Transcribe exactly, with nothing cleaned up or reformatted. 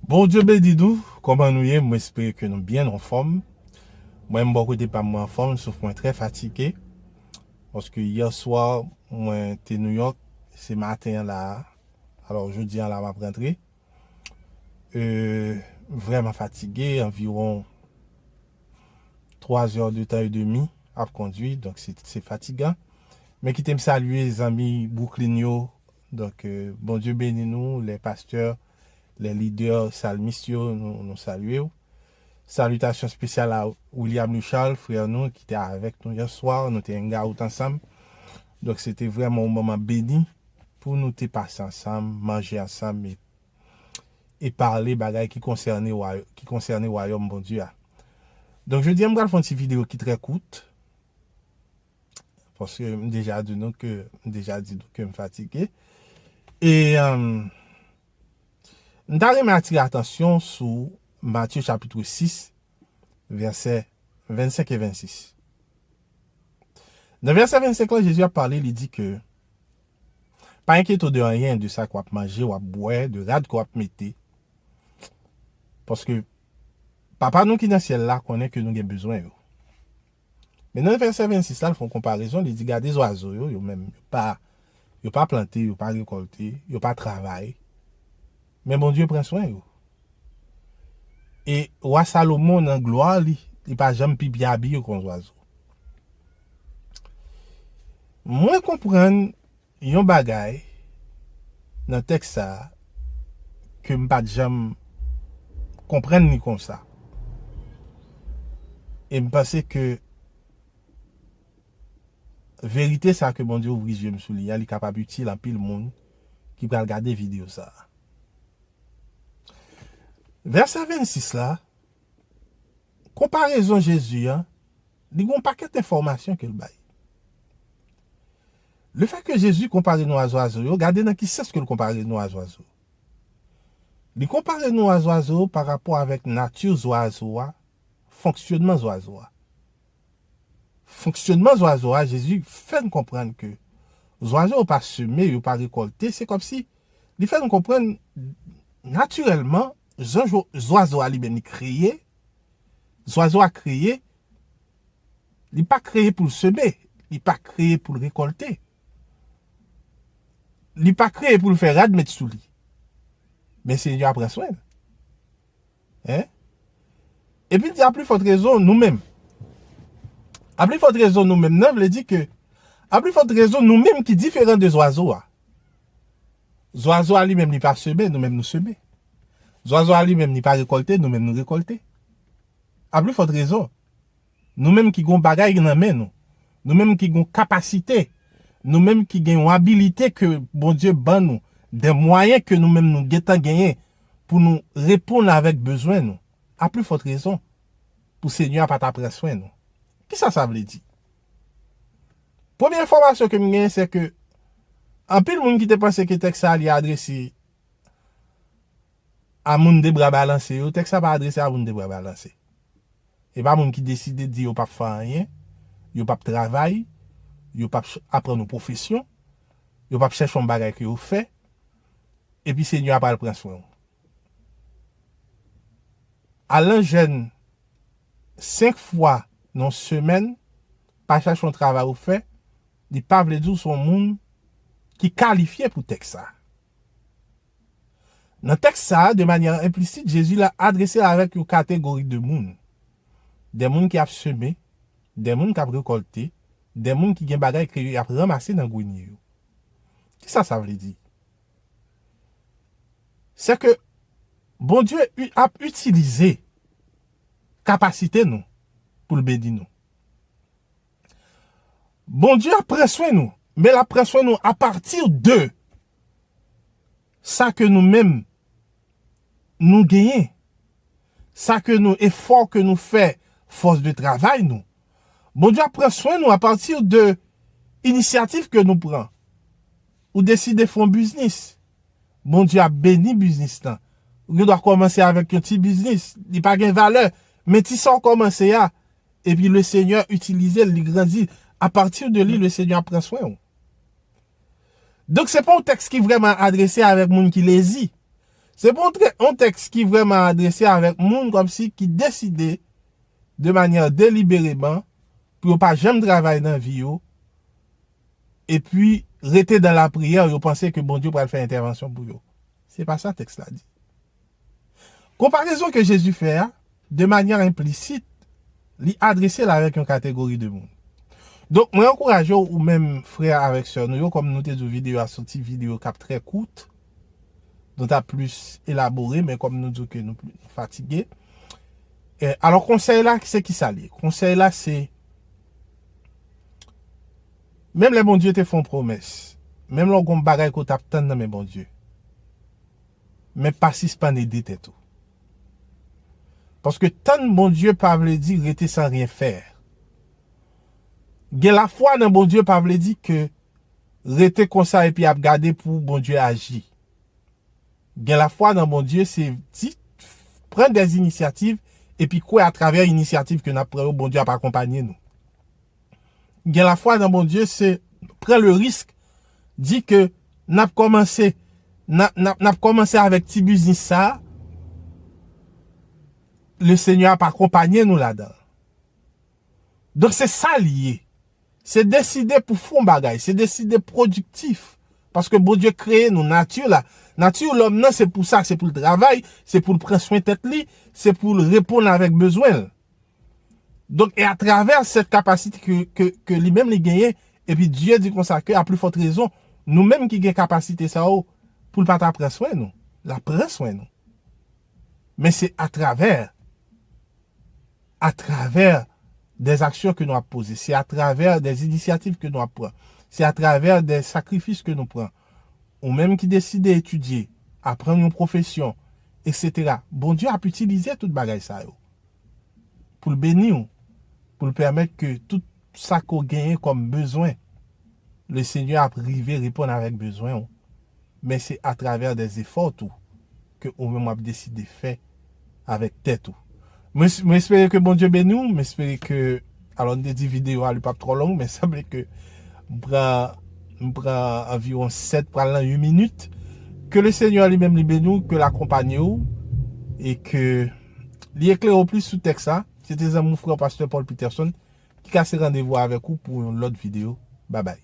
Bondye beni nou, kòman nou ye? Mwen espere ke nou byen anfòm. Mwen menm bò kote pa m, mwen anfòm, sof mwen trè fatige. Paske yè swa, mwen te Nouyòk, se maten an la a. Alò, jodi an la, m ap rantre. E, vrèman fatige, anviwon twa zè de tan e demi ap kondui, donk se, se fatigan. Men kite m salye zanmi Brooklyn yo. Donk, e, Bondye beni nou, lè pastè, lè lidè, salmis yo, nou, nou salye w. Salitasyon espesyal a William Richard, frè nou, ki te avèk nou yè swa, nou te hangout ansanm. Donk, se te vrèman yon moman beni pou nou te pase ansanm, manje ansanm, e, e pale bagay ki konsène wa-, ki konsène wayòm Bondye a. Donk, jodi a, m pral fè yon ti videyo ki trè kout. Paske m deja di nou ke, m deja di nou ke m fatige. E, um, m ta renmen atire atansyon sou Matye chapit sis, vèsè vennsenk e vennsis. Nan vèsè vennsenk la, Jezi ap pale, li di ke, pa enkyete w de anyen, de sa ke w ap manje, w ap bwè, de rad ke w ap mete. Paske Papa nou ki nan syèl la konnen ke nou gen bezwen yo. Men nan vèsè vennsis la, l fè yon konparezon, li di, gade zwazo yo, yo menm, yo pa, yo pa plante, yo pa rekòlte, yo pa travay. Men Bondye pran swen yo. E wa Salomon nan glwa li, li pa janm pi byen abiye ke yon zwazo. Mwen konprann yon bagay nan tèks sa a ke m pa t janm konprann li konsa. E m panse ke verite sa ke Bondye ouvri zye m sou li a, li kapab itil anpil moun ki pral gade videyo sa a. Vèsè vennsis la, konparezon Jezi an, li gen yon pakèt enfòmasyon ke l bay. Lefètke Jezi konpare nou a zwazo yo, gade nan ki sans ke l konpare nou a zwazo. Li konpare nou a zwazo pa rapò avèk nati zwazo a, fonksyònman zwazo a. Fonksyònman zwazo a, Jezi fè n konprann ke zwazo yo pa seme, yo pa rekòlte, se kòmsi li fè n konprann natirèlman, jan zwazo a li menm li kreye, zwazo a kreye, li pa kreye pou l seme, li pa kreye pou l rekòlte. Li pa kreye pou l fè rad met sou li. Men Senyè a pran swen l. Hein? Epi l di, a pli fòt rezon, nou menm. A pli fòt rezon, nou menm nan, vle di ke, a pli fòt rezon, nou menm ki diferan de zwazo a. Zwazo a li menm, li pa seme, nou menm nou seme. Zwazo a li menm, li pa rekòlte, nou menm nou rekòlte. A pli fòt rezon, nou menm ki gon bagay nan men nou, nou menm ki gon kapasite, nou menm ki gen yon abilite ke Bondye ban nou, de mwayen ke nou menm nou gentan genyen pou nou reponn avèk bezwen nou, a pli fòt rezon pou Senyè a pa ta pran swen nou. Kisa sa vle di? Premye enfòmasyon ke m genyen, se ke anpil moun ki te panse ke tèks sa a li adrese a moun de bra balanse yo, tèks sa pa adrese a moun de bra balanse. E pa moun ki deside di yo p ap fè anyen, yo p ap travay, yo p ap ch-, aprann yon pwofesyon, yo p ap chèche yon bagay ke yo fè, epi Senyè a pral pran swen w. Al nan jèn senk fwa nan yon semèn, pa chache yon travay ou fè, li pa vle di w se yon moun ki kalifye pou tèks sa. Nan tèks sa a, de manyè enplisit, Jezi la adrese l avèk yon kategori de moun. De moun ki ap seme, de moun k ap rekòlte, de moun ki gen bagay ke y ap ranmase nan grenye yo. Kisa sa vle di? Se ke Bondye u-, ap itilize kapasite nou pou l beni nou. Bondye ap pran swen nou, men l ap pran swen nou apati de sa ke nou menm nou genyen, sa ke nou, efò ke nou fè, fòs de travay nou. Bondye ap pran swen nou apati de inisyativ ke nou pran. Ou deside fè yon biznis. Bondye ap beni biznis lan. Ou gen dwa kòmanse avèk yon ti biznis. Li pa gen valè. Men ti sa w kòmanse a, epi Lesenyè itilize l, li grandi. Apati de li, Lesenyè ap pran swen w. Donk, se pa yon tèks ki vrèman adrese avèk moun ki lezi. Se pou yon tè- yon tèks ki vrèman adrese avèk moun kòmsi ki deside de manyè delibereman pou yo pa janm travay nan vi yo, epi rete dan lapriyè, yo panse ke Bondye pral fè entèvansyon pou yo. Se pa sa tèks la di. Konparezon ke Jezi fè a, de manyè enplisit, li adrese l avèk yon kategori de moun. Donk, mwen ankouraje w, ou menm frè avèk sè nou yo, kòm nou te di w, videyo a se yon ti videyo k ap trè kout, nou t ap plis elabore, men kòm nou di w ke nou pli- nou fatige. Eh, alò, konsèy la, se ki sa l ye? Konsèy la, se, menm lè Bondye te fè yon pwomès, menm lè w gen yon bagay ke w t ap tann nan men Bondye, men pa sispann ede tèt ou. Paske tann Bondye pa vle di rete san ryen fè. Gen lafwa nan Bondye pa vle di ke rete konsa epi ap gade pou Bondye aji. Gen lafwa nan Bondye se di, pran dè inisyativ epi kwè atravè inisyativ ke n ap pran yo, Bondye ap akonpanye nou. Gen lafwa nan Bondye se pran le risk, di ke n ap kòmanse, n ap, n ap, n ap kòmanse avèk ti biznis sa a, le Senyè ap akonpanye nou ladan l. Donk se sa l ye. Se deside pou fè yon bagay, se deside pwodiktif. Paske Bondye kreye nou, nati la. Nati lòm nan se pou sa, se pou l travay, se pou l pran swen tèt li, se pou l reponn avèk bezwen l. Donk, e atravè sèt kapasite ke, ke, ke li menm li genyen, epi Dye di konsa ke, a pli fòt rezon, nou menm ki gen kapasite sa yo, pou l pa ta pran swen nou, l ap pran swen nou. Men se atravè, atravè dè aksyon ke nou ap poze, se atravè dè inisyativ ke nou ap pran, se atravè dè sakrifis ke nou pran. Ou menm ki deside etidye, aprann yon pwofesyon, etsetera. Bondye ap itilize tout bagay sa yo pou l beni w, pou l pèmèt ke tout sa ke w genyen kòm bezwen, le Senyè ap rive reponn avèk bezwen w. Men se atravè dè zefò tou ke ou menm w ap deside fè avèk tèt ou. Mwen, mwen espere ke Bondye beni w, mwen espere ke, alò, m te di videyo a, li p ap twò long, men sanble ke m pran, m pran anviwon sèt pral nan uit minit. Ke le Senyè li menm li beni w, ke l akonpanye w, e ke li eklere w plis sou tèks la. Se te zanmi w frè w, pastè Paul Peterson, ki kase randevou avèk ou pou yon lòt videyo. Babay.